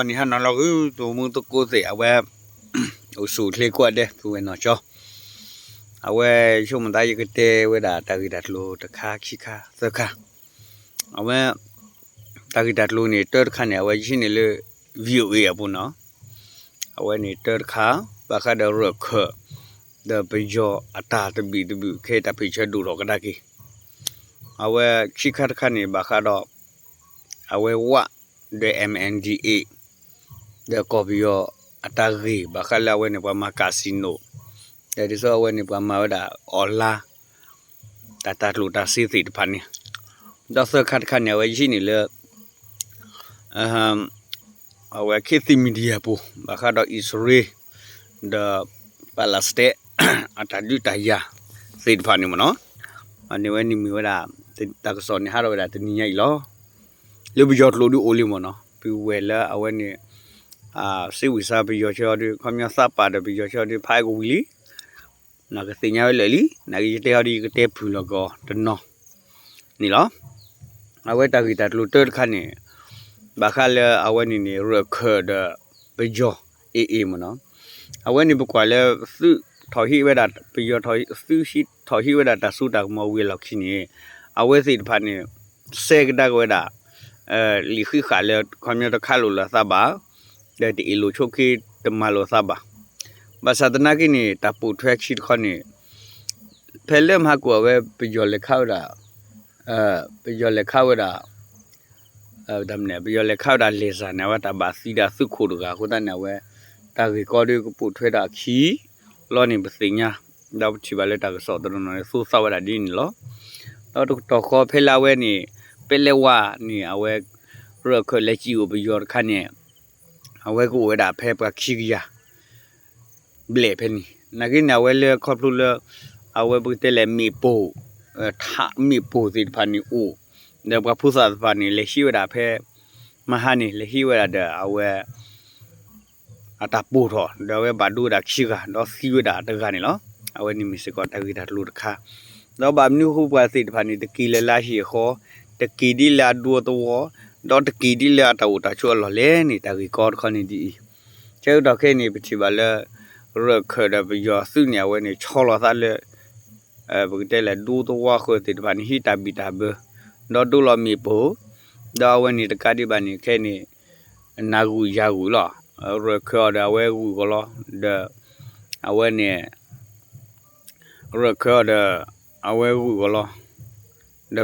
နံၤဟါနၤလီၤဂုၢ် တမူသကိးသ့ၣ် အဝဲ အိၣ်ဆူၣ်အိၣ်ချ့ကိးဂၤဒဲး ပုၢ်ဝဲၢ်နီၢ်ကၠီ အဝဲ ယဆိကမိၣ်သး ယကတဲဝဲဒၣ်တၢ်ဂ့ၢ်တၢ်ကျိၤတခါခံခါသၢခါ, အဝဲ တၢ်ဂ့ၢ်တၢ်ကျိၤန့ၣ် တၢတခါန့ၣ် အဝဲယဟံးန့ၢ်လၢ VOA အပူၤနီၤ, အဝဲန့ၣ်တၢတခါ ဘၣ်ဃးဒီးရၢၢ်ခၢၣ် ဒီးပယီၤအတၢ်သဘံၣ်သဘုၣ် ခဲအံၤတၢ်ဖံးဆၢဒိၣ်ထီၣ်ကဒါက့ၤ, အဝဲခံခါတခါန့ၣ် ဘၣ်ဃးဒီး အဝဲဝး ဒီး MNDAA ဒီးကီၢ်ပယီၤအတၢ်ဂ့ၢ် ဘၣ်ဃးလၢအဝဲန့ၣ် ပှၤမၤ casino ဒီးဒ်သိးအဝဲန့ၣ် ပှၤမၤဝဲဒၣ် online တၢ်တၢ်ကျိၣ်တၢ်စ့သ့ၣ်တဖၣ်န့ၣ်, ဒီးသၢခါတခါန့ၣ် အဝဲယဟံးန့ၢ်လၢ အဝဲ ခေတ်သစ် Media ပူၤ ဘၣ်ဃးဒီးအံၣ်စရ့လး ဒီး Palestine အတၢ်ဒုးတၢ်ယၤသ့ၣ်တဖၣ်န့ၣ်မ့ၢ်နီၤ, အန့ၣ်ဝဲန့ၣ်မ့ၢ်ဝဲဒၣ် တၢ်ကစီၣ်န့ၣ်ဟးထီၣ်ဝဲဒၣ်တနံၤညါအံၤလီၤ. လၢပယီၤကျိာ်ဒုးအိၣ်လံမ့ၢ်နီၤ, ပုၢ်ဝဲၢ်လၢအဝဲန့ၣ် စ့ဝံၣ်စါပယီၤဆၢအီၤဒုး ခီပညီသးပာ်ဒီးပယီၤဆၢအီၤဒုး ဖးအဲကဝံၤလံ နကသ့ၣ်ညါဝဲလၢာ်လံ, နာ်က့ယတဲဟီဒ်ယကတဲဖုၣ်လီၤကီးတနီၤန့ၣ်လီၤ. အဝဲတၢ်ဂ့ၢ်တၢ်ကျိၤတၢတခါန့ၣ် ဘၣ်ဃးလၢအဝဲန့ၣ်န့ၣ် ရၢၢ်ခၢၣ်ဒီးပယီၤ AA မ့ၢ်နီၤ, အဝဲန့ၣ်ပကွၢ်လၢ သုးထီၣ်ဟံးဝဲဒၣ် ပယီၤသုးထီၣ်ဟံးဝဲဒၣ်တၢ်စိတၢ်ကမီၤဝံၤအလီၢ်ခံန့ၣ် အဝဲသ့ၣ်တဖၣ်န့ၣ် စဲကဒါက့ၤဝဲဒၣ် လံာ်ဃံးဃာ်လၢခီပညီတခးလိာ်လၢအသးဘၣ်, ဒီးတအ့ၣ်လိာ်ဆိးက့တမၤလိာ်အသးဘၣ်. ဘၣ်ဆၣ်သနာ်က့န့ၣ် တၢ်ပိာ်ထွဲခံတခီန့ၣ် ဖဲလၢမဟါကိၣ်အဝဲပယီၤလဲၤခးဝဲဒၣ် ပယီၤလဲၤခးဝဲဒၣ် ပယီၤလဲၤခးဝဲဒၣ်လဲၤစၢ်န့ၣ် အဝဲတၢ်ဘၣ်သံဒၣ်သုးခိၣ်တဂၤအဃိသတးန့ၣ် အဝဲ တၢ်ဂ့ၢ်ကီဒုးကပိာ်ထွဲဒၣ်အခံလီၤန့ၣ် ပသ့ၣ်ညါ, ဒီးပထံၣ်ဘၣ်လၢတၢ်ကစီၣ်တနီၤနီၤန့ၣ် သိသးဝဲဒၣ်ဒ်န့ၣ်လီၤ. ဒီးတကတီၢ်ဃီဖဲလၢအဝဲန့ၣ် ပဲလဲဝါန့ၣ် အဝဲ ရၢၢ်ခၢၣ်လဲၤစံၣ်အိၣ်ပယီၤတခါန့ၣ် အဝဲကအိၣ်ဝဲဒၣ်ဖဲပှၤခံကယၤ ဘျဲၣ်ဖဲန့ၣ် နာ်က့န့ၣ် အဝဲလၢခီဖျိလၢ အဝဲပကတဲလဲၣ်မ့ၣ်ပိၢ် ထးမ့ၣ်ပိၢ်သ့ၣ်တဖၣ်န့ၣ်အိၣ်, ဒီးပှၤဖိသၣ်တဖၣ်န့ၣ် လဲၤဟံးဝဲဒၣ်ဖဲ မဟါန့ၣ် လဲၤဟံးဝဲဒၣ်ဒီးအဝဲ အတၢ်ပိၢ်ထီၣ် ဒီးအဝဲဘၣ်ဒိဝဲဒၣ်ခံဂၤ ဒီးသံဝဲဒၣ်တဂၤန့ၣ်လီၤ. အဝဲန့ၣ်မ့ၢ်စ့ၢ်ကီးတၢ်ဂ့ၢ်တၢ်ကျိၤတခါ, ဒီးဘၣ်မနုၤဃိပှၤသ့ၣ်တဖၣ်န့ၣ် တက့ၤလၢၤလၢဟံၣ်အဃီ, တက့ၤဒ်လၢအဒူအသဝီ, ဒီးတက့ၤဒ်လၢအတၢ်အိၣ်တၢ်ဆိးအလီၢ်လဲၣ်န့ၣ် တၢ်ဂ့ၢ်ကီတခီန့ၣ်ဒ်အံၤ, ဆၢကတီၢ်ခဲအံၤန့ၣ် ပထံၣ်ဘၣ်လၢ ရၢၢ်ခၢၣ်ဒီးပယီၤသုးန့ၣ် အဝဲန့ၣ်ဆီလီၤသးလၢ ပကတဲလဲၣ် ဒူသဝီဃၢၤသ့ၣ်တဖၣ်န့ၣ် ဟံးတၢ်ဘံၣ်တၢ်ဘၢ, ဒီးဒိလီၤမ့ၣ်ပိၢ်, ဒီးအဝဲန့ၣ်တကးဒံးဘၣ်န့ၣ် ခဲအံၤန့ၣ် နၤဂုာ်ယၤဂုာ်လီၤ. ရၢၢ်ခၢၣ်အီၤဒီးအဝဲဂုာ်ကီးလီၤ, ဒီး အဝဲန့ၣ် ရၢၢ်ခၢၣ်အီၤဒီး အဝဲဂုာ်ကီး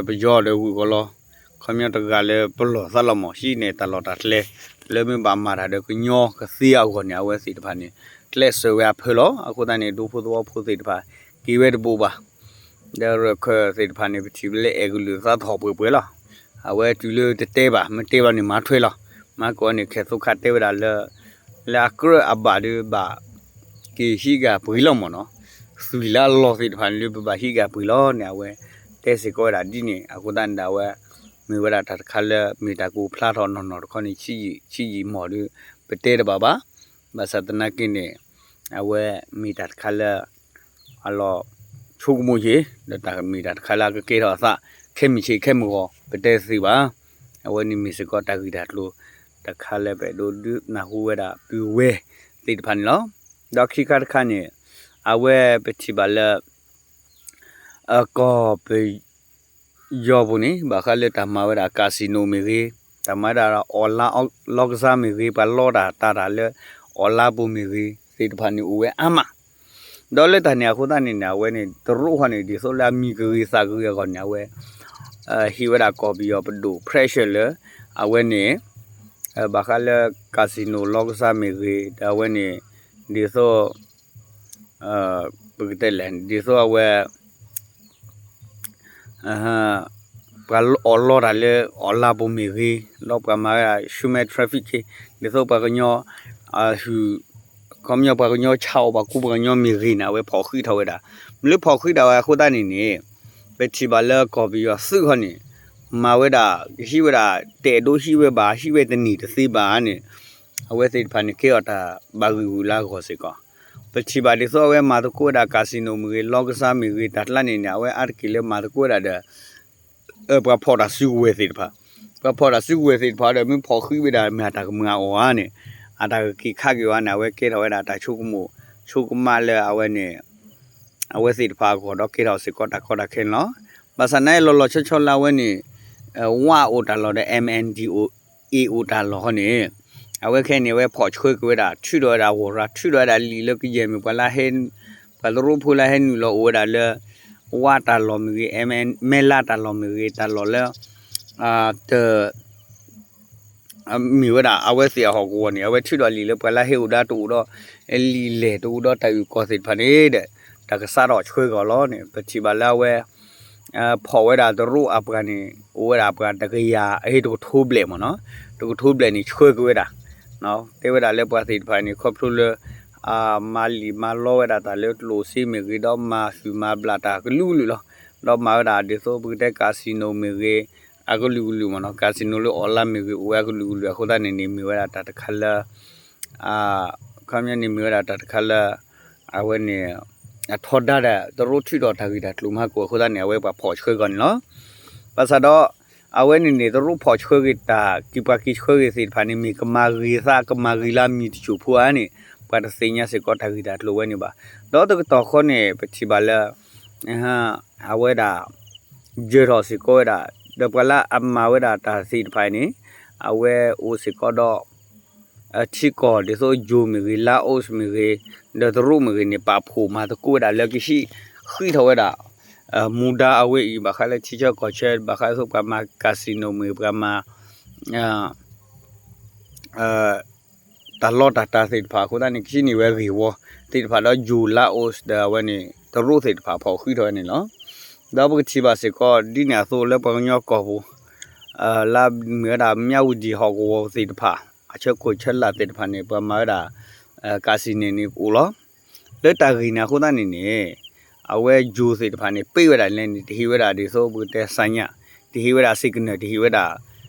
လီၤ, ဒီးပယီၤဒီးဂုာ်ကီးလီၤ. ခီပညီတဂၤလၢပလီၢ်သးလီၤမၢ် ဟံးန့ၢ်တၢ်လီၢ်တၢ်ကျဲ လၢမ့ၢ်ဘၣ်မၤတၢ်ဒီးကညီကသ့အဂီၢ်န့ၣ် အဝဲသ့ၣ်တဖၣ်န့ၣ် ကျဲးစၢးဝဲအဖၢလီၤ. အဃိသတးန့ၣ် ဒူဖိသဝီဖိသ့ၣ်တဖၣ် က့ၤဝဲတဘိးဘၣ်. ဒီးရၢၢ်ခၢၣ်သ့ၣ်တဖၣ်န့ၣ် ပထံၣ်လၢအဲၣ်ကလုာ်သးထီၣ်ပှဲၤပှဲၤလီၤ. အဝဲတုၤလၢတတဲဘၣ် မ့ၢ်တဲဘၣ်န့ၣ်မၤထွဲလီၤ. မၤကိးန့ၣ် ခဲၣ်သိခးတဲဝဲဒၣ်လၢ လၢအကြၢးအဘၣ်ဒီးဘၣ် က့ၤဟံးက့ၤပှ့ၤလီၤမၢ်နီၤ. သွံၣ်လၢအလီၢ်သ့ၣ်တဖၣ်န့ၣ် လၢပဘၣ်ဟံးက့ၤပှ့ၤလီၤန့ၣ် အဝဲတဲစ့ၢ်ကီးဝဲဒၣ်ဒ်န့ၣ် အဃိသတးန့ၣ်ဒီးအဝဲ မ့ၢ်ဝဲဒၣ်တၢ်တခါလၢ မ့ၢ်တၢ်ကအိၣ်ဖျါထီၣ်နီၢ်နီၢ်တခီန့ၣ် ဆံးယံာ်မီၢ်ဒီး ပတဲတဘၣ်ဘၣ်. ဘၣ်ဆၣ်သနာ်က့န့ၣ် အဝဲမ့ၢ်တၢ်တခါလၢ အလီၤဆိကမိၣ်ယ့ၤ ဒီးတၢ်မ့ၢ်တၢ်တခါလၢအကကဲထီၣ်အသး ခဲမုၢ်ဆ့ၣ်ခဲမုၢ်ဂီၤ ပတဲတသ့ဘၣ်. အဝဲန့ၣ်မ့ၢ်စ့ၢ်ကီးတၢ်ဂ့ၢ်တၢ်ကျိၤ တခါလၢပအဲၣ်ဒိးဒုးနၢ်ဟူဝဲဒၣ်ပုၢ်ဝဲၢ်သ့ၣ်တဖၣ်န့ၣ်လီၤ. ဒီးခံခါတခါန့ၣ် အဝဲပထံၣ်ဘၣ်လၢ အကီၢ်ပယီၤပူၤန့ၣ် ဘၣ်ဃးလၢတၢ်မၤဝဲဒၣ် casino မ့ၢ်ဂ့ၤ, တၢ်မၤဝဲဒၣ် online လောင်းကစားမ့ၢ်ဂ့ၤ, ပှၤလီတၢ်တၢ်တၢ်လၢ online ပူၤမ့ၢ်ဂ့ၤ သ့ၣ်တဖၣ်န့ၣ်အိၣ်ဝဲအါမး. ဒီးလၢတၢ်န့ၣ်အဃိသတးန့ၣ်န့ၣ် အဝဲန့ၣ် တရူးဃီန့ၣ် ဒ်သိးလၢအမံၤကဂ့ၤသးကဂ့ၤအဂီၢ်န့ၣ် အဝဲ ဟ့ၣ်ဝဲဒၣ်ကီၢ်ပယီၤပဒိၣ် pressure လၢ အဝဲန့ၣ် ဘၣ်ဃးလၢ casino လောင်းကစားမ့ၢ်ဂ့ၤ ဒီးအဝဲန့ၣ် ဒ်သိး ပကတဲလဲၣ် ဒ်သိးအဝဲ ပှၤအီၣ်လီတၢ်လၢ online ပူၤမ့ၢ်ဂ့ၤ, ဒီးပှၤမၤဝဲဒၣ် human trafficking ဒ်သိးပှၤကညီ ခီပညီပှၤကညီဆါအီၣ်ပှၤကူပှၤကညီမ့ၢ်ဂ့ၤန့ၣ် အဝဲဖီၣ်ဃံးထီၣ်ဝဲဒၣ်. မ့ၢ်လၢဖီၣ်ဃံးထီၣ်ဝဲအဃိသတးန့ၣ်န့ၣ် ပထံၣ်ဘၣ်လၢကီၢ်ပယီၤသုးခီန့ၣ် မၤဝဲဒၣ် ဟံးဝဲဒၣ် တအဲၣ်ဒိးဟံးဝဲဘၣ် ဟံးဝဲတန့ၢ်တသ့ဘၣ်န့ၣ် အဝဲသ့ၣ်တဖၣ်န့ၣ် ကဲအီၤတၢ်ဘၣ်ဂံၢ်ဂူာ်လၢအဂီၢ်စ့ၢ်ကီး. ပထံၣ်ဘၣ်ဒ်သိးအဝဲမၤသကိးဝဲဒၣ် casino မ့ၢ်ဂ့ၤ လောင်းကစားမ့ၢ်ဂ့ၤ တၢ်ကျါန့ၣ်န့ၣ် အဝဲအါတက့ၢ်လၢမၤသကိးဝဲဒၣ်ဒီး ပှၤဖီၣ်တၢ်စုကဝဲၤသ့ၣ်တဖၣ်, ပှၤ ပှၤဖီၣ်တၢ်စုကဝဲၤသ့ၣ်တဖၣ်ဒီး မ့ၢ်ဖီၣ်ဃံးဝဲဒၣ်မ့ၢ်အတၢ်ကမၢ်အီၤဧါန့ၣ်, အတၢ်ကက့ၤခးက့ၤဝဲန့ၣ် အဝဲကဲထီၣ်ဝဲဒၣ်တၢ်ဆိကမိၣ်ဆိကမးလၢအဝဲန့ၣ် အဝဲသ့ၣ်တဖၣ်အဂီၢ်ဒီးကဲထီၣ်စ့ၢ်ကီးတၢ်ကီတၢ်ခဲန့ၣ်လီၤ. ဘၣ်ဆၣ်နာ်လီၤလီၤဆီဆီလၢအဝဲန့ၣ် ဝအိၣ်တၢ်လီၢ်ဒီး M N D A အိၣ်တၢ်လီၢ်ဃီန့ၣ်, အဝဲခဲအံၤန့ၣ် အဝဲဖီၣ်ဆှၢက့ၤဝဲဒၣ် ထုးထီၣ်ဝဲဒၣ်ဝီၤရၤ ထုးထီၣ်ဝဲဒၣ်လံာ်လၢကယဲၢ်မ့ၢ်ပှၤလၢဟဲ ပှၤသရိာ်ဖိလၢဟဲနုာ်လီၤအိၣ်ဝဲဒၣ်လၢ ဝတၢ်လီၢ်မ့ၢ်ဂ့ၤ, မဲလါတၢ်လီၢ်မ့ၢ်ဂ့ၤ, တၢ်လီၢ်လၢ တ မ့ၢ်ဝဲဒၣ် အဝဲသ့ၣ်အဟီၣ်ကဝီၤန့ၣ် အဝဲထုးထီၣ်လံာ်လၢပှၤလၢဟဲအိၣ်ဒီးတအိၣ်ဒီး လံာ်လဲၢ်တအိၣ်ဒီးတၢ်အုၣ်ကီၢ်သ့ၣ်တဖၣ်န့ၣ်ဒီး တၢ်ကစးထီၣ်ဆှၢက့ၤအီၤလီၤန့ၣ် ပထံၣ်ဘၣ်လၢအဝဲ ဖီၣ်ဝဲဒၣ်သရိာ်အပှၤန့ၣ် အိၣ်ဝဲဒၣ်ပှၤတကယၤ အဟ့ၣ်တကထိဘျဲၣ်မ့ၢ်နီၤ, တကထိဘျဲၣ်န့ၣ်ဆှၢက့ၤဝဲဒၣ် တဲဝဲဒၣ်လၢပှၤသ့ၣ်တဖၣ်န့ၣ် ခီဖျိလၢ မၤလံာ်မၤလီဝဲဒၣ်တၢ်လၢကျိၣ်စ့မ့ၢ်ဂ့ၤ ဒီးမၤဆူၣ်မၤဘျးတၢ်ကလုာ်ကလုာ်လီၤ. ဒီးမၤဝဲဒၣ်ဒ်သိးပကတဲ casino မ့ၢ်ဂ့ၤ အကလုာ်ကလုာ်မ့ၢ်နီၤ, casino လၢ online မ့ၢ်ဂ့ၤ အိၣ်ဝဲအကလုာ်ကလုာ်အဃိသတးန့ၣ်န့ၣ် မ့ၢ်ဝဲဒၣ်တၢ်တခါလၢ ခီပညီန့ၣ်မ့ၢ်ဝဲဒၣ်တၢ်တခါလၢ အဝဲန့ၣ် အထီဒါဒီးသရိာ်ထုးထီၣ်တၢ်ဂ့ၢ်တၢ်ကျိၤမၤဟးဂီၤအဃိသတးန့ၣ် အဝဲပှၤဖီၣ်ဆှၢက့ၤအီၤန့ၣ်လီၤ. ဘၣ်ဆၣ်ဒီး အဝဲန့ၣ်န့ၣ် သရိာ်ဖီၣ်ဆှၢက့ၤတၢ် က့ၤပှၤက့ၤဆှၢက့ၤသ့ၣ်တဖၣ်န့ၣ် မ့ၢ်ကမၤဂ့ၤသး ကမၤဂ့ၤလၢအမံၤတစိၢ်ဖိဧါန့ၣ် ပှၤတသ့ၣ်ညါစ့ၢ်ကီးတၢ်ဂ့ၢ်တၢ်ကျိၤဝဲန့ၣ်ဘၣ်. ဒီးတကတီၢ်ဃီန့ၣ် ပထံၣ်ဘၣ်လၢ အဝဲဒၣ် ယၢၤထီၣ်စ့ၢ်ကီးဝဲဒၣ် ဒီးပှၤလၢအမၤဝဲဒၣ်တၢ်သ့ၣ်တဖၣ်န့ၣ် အဝဲအိၣ်စ့ၢ်ကီးဒီး ထံကီၢ်ဒ်သိး ယိၤမ့ၢ်ဂ့ၤ လါအိၣ်မ့ၢ်ဂ့ၤ ဒီးသရိာ်မ့ၢ်ဂ့ၤန့ၣ် ပာ်ဖှိၣ်မၤသကိးဝဲဒၣ်လၢကဟံးဃံးထီၣ်ဝဲဒၣ် မူဒါအဝဲအံၤ ဘၣ်ဃးလၢထံဆၢကီၢ်ဆၢ ဘၣ်ဃးလၢပှၤမၤ casino မ့ၢ်ပှၤမၤ တၢ်လီတၢ်တၤသ့ၣ်တဖၣ်အဃိသတးန့ၣ် ကဟံးန့ၢ်ဝဲဂ့ၢ်ဝီသ့ၣ်တဖၣ်ဒီး ယိၤ လါအိၣ် ဒီးအဝဲန့ၣ် သရိာ်သ့ၣ်တဖၣ်ဖီၣ်ဃံးထီၣ်ဝဲန့ၣ်လီၤ. ဒီးပကထံၣ်ဘၣ်စ့ၢ်ကီး ဒ်န့ၣ်အသိးလၢပှၤကညီကီၢ်ပူၤ လၢမ့ၢ်ဝဲဒၣ် မၠၣ်ဝတံၣ်ဟီၣ်ကဝီၤသ့ၣ်တဖၣ် အဆၢကိၣ်ဆၢလာ်သ့ၣ်တဖၣ်န့ၣ် ပှၤမၤဝဲဒၣ် casino န့ၣ်အိၣ်လီၤ. လၢတၢ်ဂ့ၢ်န့ၣ်အဃိသတးန့ၣ်န့ၣ် အဝဲယိၤသ့ၣ်တဖၣ်န့ၣ် ပ့ၢ်ဝဲဒၣ်လဲၣ်န့ၣ် တဟ့ၣ်ဝဲဒၣ်ဒ်သိးပကတဲ ဆါညၣ် တဟ့ၣ်ဝဲဒၣ် signal တဟ့ၣ်ဝဲဒၣ်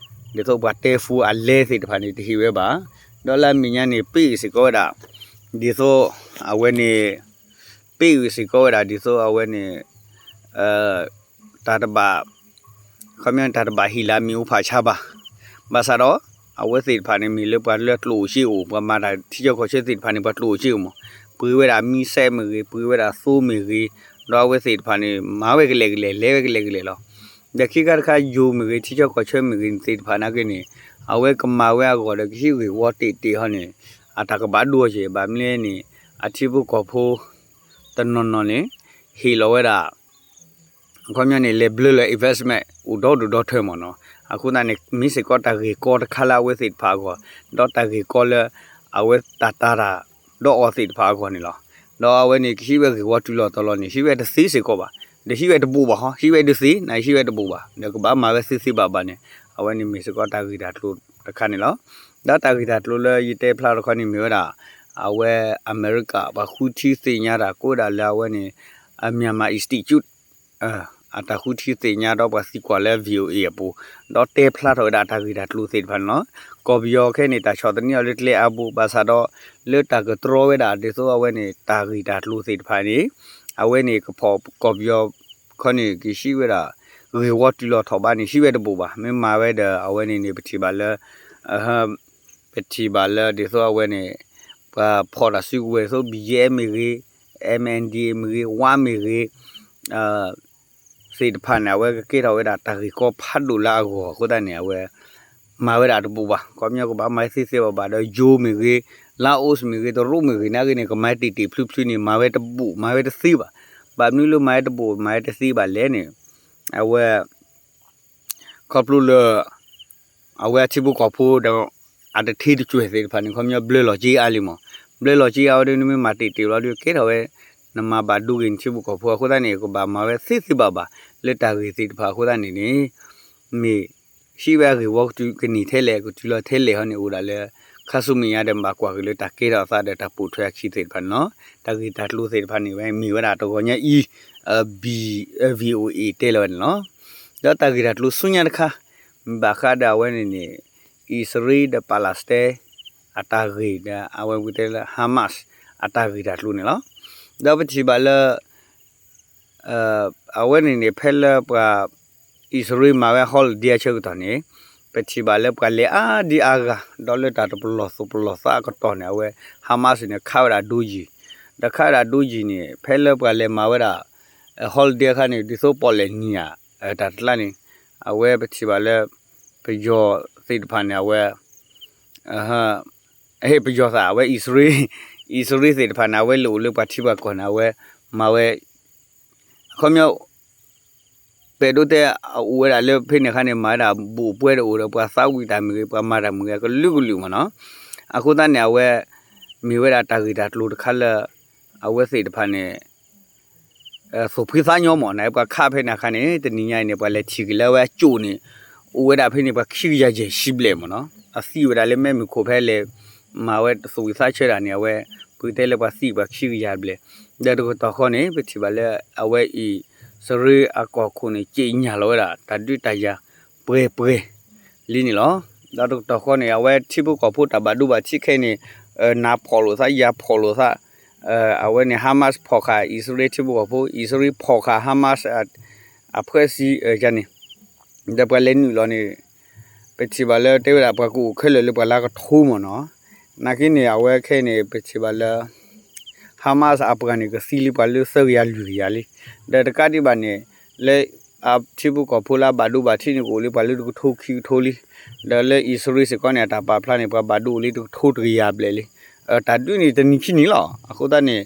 ဒ်သိးပှၤတဲ phone အလဲသ့ၣ်တဖၣ်န့ၣ် တဟ့ၣ်ဝဲဘၣ်. ဒီးလၢအမဲာ်ညါန့ၣ် ပ့ၢ်စ့ၢ်ကီးဝဲဒၣ် ဒ်သိး အဝဲန့ၣ် ပ့ၢ်စ့ၢ်ကီးဝဲဒၣ်ဒ်သိးအဝဲန့ၣ် တၢ်တဘၣ် ခီပညီတၢ်တဘၣ်ဟ့ၣ်လၢအမံၤအိၣ်ဖးဆါဘၣ်. ဘၣ်ဆၣ်ဒီး အဝဲသ့ၣ်တဖၣ်န့ၣ် မ့ၢ်လၢပှၤလၢကျိၣ်အိၣ်စ့အိၣ် ပှၤမၤတၢ်ထံဆၢကီၢ်ဆၢသ့ၣ်တဖၣ်န့ၣ် ပှၤကျိၣ်အိၣ်စ့အိၣ်မး, ပှ့ၤဝဲဒၣ် missile မ့ၢ်ဂ့ၤ, ပှ့ၤဝဲဒၣ်သိမ့ၢ်ဂ့ၤ, ဒီးအဝဲသ့ၣ်တဖၣ်န့ၣ် မၤဝဲကလဲာ်ကလဲာ် လဲၤဝဲကလဲာ်ကလဲာ်လီၤ. ဒီးခံခါတခါ ယိၤမ့ၢ်ဂ့ၤ ထံဆၢကီၢ်ဆၢမ့ၢ်ဂ့ၤသ့ၣ်တဖၣ်နာ်က့န့ၣ် အဝဲကမၤဝဲအဂီၢ်ဒီး ကဟံးဂ့ၢ်ဝီတ့ၢ်တ့ၢ်ဟီန့ၣ် အတၢ်ကဘၣ်ဒိအီၤက့ၤ ဘၣ်မနုၤလဲၣ်န့ၣ် အထံဖိကီၢ်ဖိ တနီၤနီၤန့ၣ် ဟ့ၣ်လီၤဝဲဒၣ် ခီပညီန့ၣ် လဲၤဘျၢလၢ investment အိၣ်ဒီဒူၣ်ဒီထၢမးနီၤ. အဃိသတးန့ၣ် မ့ၢ်စ့ၢ်ကီးတၢ်ဂ့ၢ်ကီတခါလၢအဝဲသ့ၣ်တဖၣ်အဂီၢ်, ဒီးတၢ်ဂ့ၢ်ကီလၢ အဝဲတၢ်တာ်တၢ်ဒီးအီၤသ့ၣ်တဖၣ်အဂီၢ်န့ၣ်လီၤ. ဒီးအဝဲန့ၣ် ကဟံးဝဲဂ့ၢ်ဝီတုၤလီၤတီၤလီၤန့ၣ် ဟံးဝဲတသ့စ့ၢ်ကီးဘၣ်, ဒီးဟံးဝဲတဘူးဘၣ်ဟီ, ဟံးဝဲဒုးသ့, နဟံးဝဲတဘူးဘၣ်, ဒီးကဘၣ်မၤဝဲသ့သ့ဘၣ်ဘၣ်န့ၣ် အဝဲန့ၣ်မ့ၢ်စ့ၢ်ကီးတၢ်ဂ့ၢ်တၢ်ကျိၤတခါန့ၣ်လီၤ. ဒီးတၢ်ဂ့ၢ်တၢ်ကျိၤလၢယတဲဖျါထီၣ်ခီန့ၣ်မ့ၢ်ဝဲဒၣ် အဝဲအမဲရကၤ ပှၤဃုထံသ့ၣ်ညါတၢ်ကိးဝဲဒၣ်လၢအဝဲန့ၣ် Myanmar Institute အတၢ်ဃုထံသ့ၣ်ညါဒီးပှၤသံကွၢ်လၢ VOA အပူၤ, ဒီးတဲဖျါထီၣ်ဝဲဒၣ်တၢ်ဂ့ၢ်တၢ်ကျိၤသ့ၣ်တဖၣ်န့ၣ်လီၤ. ကီၢ်ပယီၤခဲန့ၣ် တၢ်ဆီၣ်သနံးအီၤလၢကျဲအါဘိ ဘၣ်ဆၣ်ဒီး လၢတၢ်ကတြီဝဲဒၣ်ဒ်သိးအဝဲန့ၣ် တၢ်ဂ့ၢ်တၢ်ကျိၤသ့ၣ်တဖၣ်န့ၣ် အဝဲန့ၣ်ကဖီၣ်ကီၢ်ပယီၤခီန့ၣ် ကဟံးဝဲဒၣ် ဂ့ၢ်ဝီတုၤလီၤထီၣ်ဘၣ်န့ၣ် ဟံးဝဲတဘူးဘၣ်. မ့ၢ်မၤဝဲဒီးအဝဲန့ၣ်န့ၣ် ပထံၣ်ဘၣ်လၢ ပထံၣ်ဘၣ်လၢဒ်သိးအဝဲန့ၣ် ပှၤဖီၣ်တၢ်စုကဝဲၤဒ်သိး BGF မ့ၢ်ဂ့ၤ, MNDAA မ့ၢ်ဂ့ၤ, ဝမ့ၢ်ဂ့ၤ သ့ၣ်တဖၣ်န့ၣ် အဝဲကကဲထီၣ်ဝဲဒၣ်တၢ်ဂ့ၢ်ကီဖးဒိၣ်လၢအဂီၢ်အဃိသတးန့ၣ် အဝဲ မၤဝဲဒၣ်တဘူးဘၣ်. ခီပညီကဘၣ်မၤဝဲသ့သ့ဘၣ်ဘၣ်ဒီး ယိၤမ့ၢ်ဂ့ၤ, လါအိၣ်မ့ၢ်ဂ့ၤ, တရူးမ့ၢ်ဂ့ၤ နာ်ဂ့ၤန့ၣ် ကမၤတ့ၢ်တ့ၢ်ဖျုးဖျုးန့ၣ် မၤဝဲတဘူး မၤဝဲတသ့ဘၣ်. ဘၣ်မနုၤလၢမၤဝဲတဘူး မၤဝဲတသ့ဘၣ်လဲၣ်န့ၣ် အဝဲ ခီဖျိလၢ အဝဲအထံဖိကီၢ်ဖိဒီး အတထံတကွဲၢ်သ့ၣ်တဖၣ်န့ၣ် ခီပညီဘျၢလီၤက့အါလံမး, ဘျၢလီၤက့အါဝဲဒီး နမ့ၢ်မၤတ့ၢ်တ့ၢ်လီၤဒီး ကဲထီၣ်ဝဲ နမၤဘၣ်ဒိဂ့ၤနထံဖိကီၢ်ဖိအဃိသတးန့ၣ် ကဘၣ်မၤဝဲသ့သ့ဘၣ်ဘၣ် လၢတၢ်ဂ့ၢ်သ့ၣ်တဖၣ်အဃိသတးန့ၣ်န့ၣ် မ့ၢ် ဟံးဝဲအဂ့ၢ်ဝီကတုၤကန့ၢ်ထဲလဲၣ် ကတုၤလီၤထဲလဲၣ်ဟီန့ၣ် အိၣ်ဒၣ်လၢ ခါဆူမဲာ်ညါဒီး ဘၣ်ကွၢ်က့ၤလၢတၢ်ကဲထီၣ်အသးဒီးတၢ်ပိာ်ထွဲအခံသ့ၣ်တဖၣ်န့ၣ်လီၤ. တၢ်ဂ့ၢ်တၢ်ကျိၤသ့ၣ်တဖၣ်န့ၣ်ဝဲ မ့ၢ်ဝဲဒၣ်တဂီၤညါအံၤ VOA တဲလီၤဝဲန့ၣ်လီၤ. ဒီးတၢ်ဂ့ၢ်တၢ်ကျိၤဆူညါတခါ ဘၣ်ဃးဒီးအဝဲန့ၣ်န့ၣ် အံၣ်စရ့လးဒီး Palestine အတၢ်ဂ့ၢ်ဒီး အဝဲပကတဲလၢ Hamas အတၢ်ဂ့ၢ်တၢ်ကျိၤန့ၣ်လီၤ. ဒီးပထံၣ်ဘၣ်လၢ အဝဲန့ၣ်န့ၣ် ဖဲလၢပှၤ အံၣ်စရ့လးမၤဝဲ holiday အဆၢကတီၢ်န့ၣ် ပထံၣ်ဘၣ်လၢပှၤလဲၤအါဒံအါဂၤ ဒီးလၢတၢ်တပလီၢ်သူၣ်ပလီၢ်သးအကတီၢ်န့ၣ် အဝဲ Hamas န့ၣ် ခးဝဲဒၣ်ဒိယံၤ, ဒီးခးဝဲဒၣ်ဒိယံၤန့ၣ် ဖဲလၢပှၤလဲၤမၤဝဲဒၣ် holiday အခါန့ၣ် ဒ်သိးပီၣ်လဲၣ်နံၤဧါ, တၢ်တကျါန့ၣ် အဝဲပထံၣ်ဘၣ်လၢ ပယီၤသ့ၣ်တဖၣ်န့ၣ် အဝဲ ဟ့ၣ်ပယီၤသး အဝဲအံၣ်စရ့လး, အံၣ်စရ့လးသ့ၣ်တဖၣ်န့ၣ် အဝဲလဲၤအိၣ်လၢပှၤထံပှၤကီၢ်န့ၣ် အဝဲမၤဝဲ အခီပညီ ပအဲၣ်ဒိးတဲ အအိၣ်ဝဲဒၣ်လၢဖဲန့ၣ်အခါန့ၣ် မၤဝဲဒၣ် ဘူးအပှဲၤဒီးအိၣ်ဒီးပှၤသးဝံၣ်တၢ်မ့ၢ်ဂ့ၤ ပှၤမၤတၢ်မ့ၢ်ဂ့ၤ အကလုာ်ကလုာ်မ့ၢ်နီၤ. အဃိသတးန့ၣ် အဝဲ မ့ၢ်ဝဲဒၣ်တၢ်ဂ့ၢ်တၢ်ကျိၤတခါလၢ အဝဲသ့ၣ်တဖၣ်န့ၣ် သူၣ်ဖှံသးညီမ့ၢ်နီၤ ပှၤခးဖဲန့ၣ်အခါန့ၣ် တနံၤညါအံၤန့ၣ် ပှၤလဲၤထံၣ်က့ၤလၢအဝဲအကၠိၣ်န့ၣ် အိၣ်ဝဲဒၣ်ဖဲန့ၣ် ပှၤခံကယၤယဲၢ်ဆံဘျဲၣ်မ့ၢ်နီၤ. အသံဝဲဒၣ်လၢမ့ၢ်မုၢ်ခိၣ်ဖဲလဲၣ် မၤဝဲသူၣ်ဝံၣ်သးဆၢတၢ်န့ၣ် အဝဲ ပတဲလၢပှၤသံပှၤခံကယၤဘျဲၣ်, ဒီးတကတီၢ်ဃီန့ၣ် ပထံၣ်ဘၣ်လၢ အဝဲအံၣ်စရ့လးအကီၢ်ခိၣ်န့ၣ် က့ညၣ်လီၤဝဲဒၣ် တၢ်ဒုးတၢ်ယၤပှဲၤပှဲၤ လံန့ၣ်လီၤ. ဒီးတကတီၢ်ဃီန့ၣ် အဝဲထံဖိကီၢ်ဖိတၢ်ဘၣ်ဒိဘၣ်ထံးခဲအံၤန့ၣ် နၤဖီၣ်လိာ်သး ယၤဖီၣ်လိာ်သး, အဝဲန့ၣ် Hamas ဖီၣ်ဃာ်အံၣ်စရ့လးထံဖိကီၢ်ဖိ, အံၣ်စရ့လးဖီၣ်ဃာ် Hamas အဖှဲးစံန့ၣ် ဒီးပှၤလဲၤနုာ်လီၤန့ၣ် ပထံၣ်ဘၣ်လၢတဲဝဲဒၣ် ပှၤကအိၣ်ခဲလၢာ်လၢပှၤလၢကထိမ့ၢ်နီၤ. နာ်က့န့ၣ် အဝဲခဲအံၤန့ၣ် ပထံၣ်ဘၣ်လၢ Hamas အပှၤန့ၣ် ကသံလံပှၤလၢသၢကယၤလွံၢ်ကယၤလံ. ဒီးတကးဒံးဘၣ်န့ၣ် လၢအထံဖိကီၢ်ဖိလၢအဘၣ်ဒိဘၣ်ထံးန့ၣ် ကအိၣ်လံပှၤလၢတကထိခံကထိလံ. ဒီးလၢအံၣ်စရ့လးစ့ၢ်ကီးန့ၣ် အတၢ်ပာ်ဖျါန့ၣ် ပှၤဘၣ်ဒိအိၣ်လံတကထိတကယၤဘျဲၣ်လံ. တၢ်ဒုးန့ၣ်တနံၤခံနံၤလီၤ. အဃိသတးန့ၣ်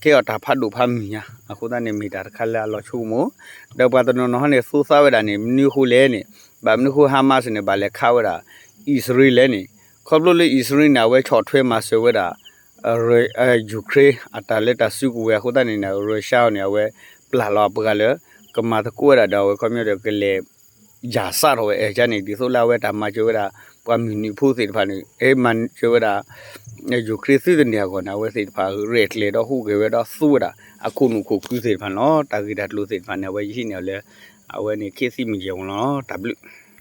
ကဲအီၤတၢ်ဖးဒိၣ်ဖးမုၢ်ညါ အဃိသတးန့ၣ် မ့ၢ်တၢ်တခါလၢအလီၤဆိကမိၣ်, ဒီးပှၤတနီၤနီၤဟီန့ၣ် သိသးဝဲဒၣ်န့ၣ် မနုၤအဃိလဲၣ်န့ၣ် ဘၣ်မနုၤအဃိ Hamas န့ၣ် ဘၣ်လဲၤခးဝဲဒၣ် အံၣ်စရ့လးလဲၣ်န့ၣ် ခီဖျိလၢအံၣ်စရ့လးန့ၣ် အဝဲဆီၣ်ထွဲမၤစၢၤဝဲဒၣ် ယူၤခရ့ၣ် အတၢ်လၢတၢ်စုကဝဲၤအဃိသတးန့ၣ် ရၢၡါန့ၣ် အဝဲပျၢ်လီၤအပှၤလၢ ကမၤသကိးဝဲဒၣ်ဒီးအဝဲခီပညီဒီးကလဲၤ ယၤစးထီၣ်ဝဲအဲၣ်ကါန့ၣ် ဒ်သိးလၢအဝဲတၢ်မၤစၢၤဝဲဒၣ် ပှၤမုၢ်နံၤဖိသ့ၣ်တဖၣ်န့ၣ် မၤစၢၤဝဲဒၣ် ယူၤခရ့ၣ်သုတန့ၢ်အဂီၢ်န့ၣ် အဝဲသ့ၣ်တဖၣ်ရဲၣ်ကျဲၤဒီးဟူးဂဲၤဝဲဒီးသူဝဲဒၣ် အခိၣ်နူာ်ခိၣ်ကုသ့ၣ်တဖၣ်န့ၣ်လီၤ. တၢ်ဂ့ၢ်တၢ်ကျိၤသ့ၣ်တဖၣ်န့ၣ် အဝဲယဟံးန့ၢ်အီၤလၢ အဝဲန့ၣ် ခ့သံမုၢ်ယဲၢ်ဝီလီၤ. တၢ်ဘျုး